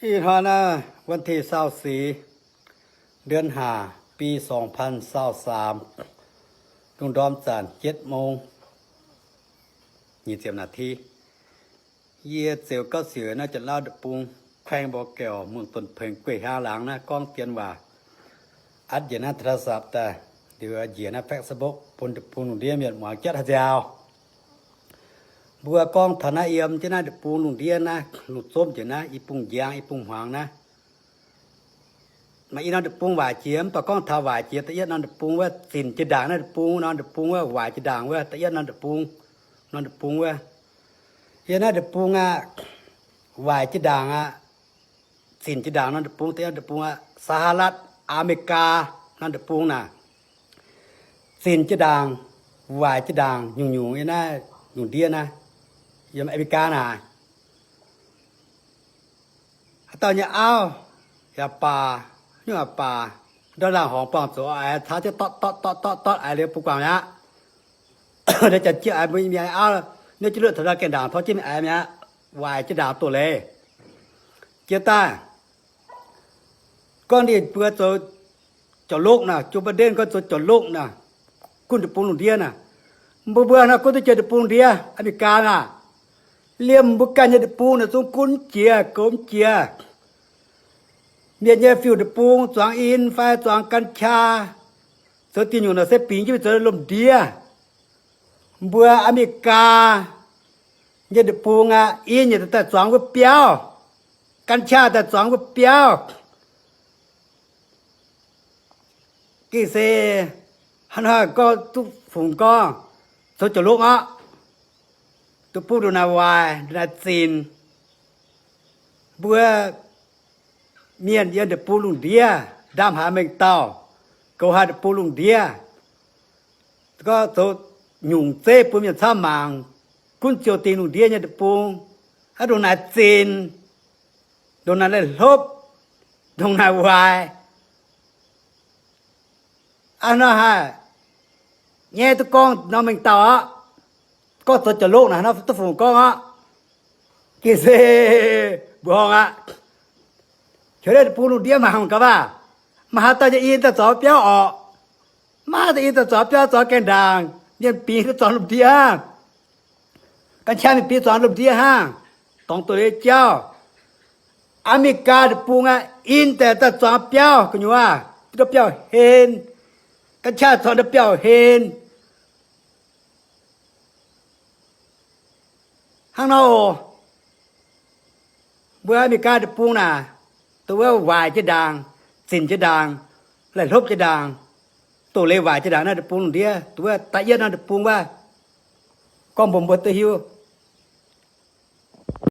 Ih hnoi naaiv วันที่ซาวสี่ เดือนห้า ปีสองพันซาวสาม lungh ndorm zanc เจ็ดโมง nyic ziepc นาที yie ziouc gauv siouc naaiv Janx-Lauv deic-bung, แขวงบ่อแก้ว เมืองต้นเพ็ง guei hlang laangz naaiv gorngv dien waac. Atv njiec naaiv โทรศัพท์ daaih, liuz njiec naaiv Facebook bun deic-bung lungh ndiev mienh muangx jatv haaix nziaaux. Mbuo gorngv taux naaiv yiem jienv naaiv deic-bung lungh ndiev naaiv, lungh zomv njiec naaiv i bung njang i bung hmuangx naaiv. Maaih i norm deic-bung waaic jiex, mv baac gorngv taux waaic jiex da'yietv norm deic-bung wuov, zinc jiex ndaangc naaiv deic-bung, norm deic-bung wuov, waaic jiex ndaangc wuov, da'yietv norm deic-bung, norm deic-bung wuov. Yiem naaiv deic-bung aqv, waaic jiex ndaangc aqv, zinc jiex ndaangc norm deic-bung, da'yietv deic-bung aqv, สหรัฐอเมริกา norm deic-bung naaic. Zinc jiex ndaangc, waaic jiex ndaangc nyungc-nyungc yiem naaiv lungh ndiev naaiv, yiem Aa^me^li^gaa naaic. Haaix dauh nyei auv yaac baac, nyungc yaac baac, ndortv laangh horngc buangh zoux aaix caux jienv dortv dortv dortv dortv dortv aaix liuz bun guangc mi'aqv. Ndortv janx-jieqv aaix mbuo mienh auv, ninh jienv luoqc taux ndau gaengh ndaangc tor jienv mingh aaix mi'aqv, waaic jiex ndaangc doz-leiz. Jiex daaih, gorngv ninh mbuo zoux jauv-lokv naaic, Joe Biden gorngv zoux jauv-lokv naaic, gunv deic-bung lungh ndiev naaic. Mbuo mbuo nor gunv duqv jiex deic-bung ndiev, Aa^me^li^gaa naaic. Liemh mbuo ganh nyei deic-bung naaic zungv gunv mv jiex, goux mv jiex. Mienh nyei fiuv deic-bung zuangx in fai zuangx กัญชา, zoux diuh nyungc naaic se bingx jienv mingh zoux lomh ndiev. Mbuo Aa^me^li^gaa nyei deic-bung aqv, in yaac daaih zuangx wuov biauv, กัญชา daaih zuangx wuov biauv. Gengh se hnangv naaiv gorngv duqv fungx gorngv zoux jauv-lokv aqv. Deic-bung ndongc naaic waaic, ndongc naaic zinc. Mbuo mienh yiem deic-bung lungh ndiev ndaam haaix mengh dauh, goux haaix deic-bung lungh ndiev, gorngv zoux nyungc zeiv bun mienh camv mangc, gunv ziouc dingc lungh ndiev nyei deic-bung, aqv ndongc naaic zinc, ndongc naaic laih hlopv, ndongc naaic waaic. Aqv nor haih nyaiv duqv gorngv norm mengh dauh aqv. Gorngv zoux jauv-lokv naaic nor duqv fungx gorngv aqv. Gengh se mbuoqc horngh aqv. Qiemx deix deic-bung lungh ndiev mangc gaax maah! Maaih haaix dauh nyei in daaih zuangx biauv orqc? Maiv maaih dauh in daaih zuangx biauv, zuangx gaengh ndaangc, mienh bingx duqv zuangx lungh ndiev hnangv. กัญชา mienh bingx zuangx lungh ndiev hnangv. Dorngx doz-leiz jauv. Aa^me^li^gaa deic-bung aqv, in daaih daaih zuangx biauv gu'nyuoz, biauv-hlen, กัญชา zuangx biauv-hlen. Hnangv nor oc. Mbuo Aa^me^li^gaa deic-bung naaic, dongh wuov waaic jiex ndaangc, zinc jiex ndaangc, laih hlopv jiex ndaangc, doz-leiz waaic jiex ndaangc naaiv deic-bung lungh ndiev, dongh wuov da'yietv norm deic-bung wuov, gorngv mbuox mbuo duqv hiuv,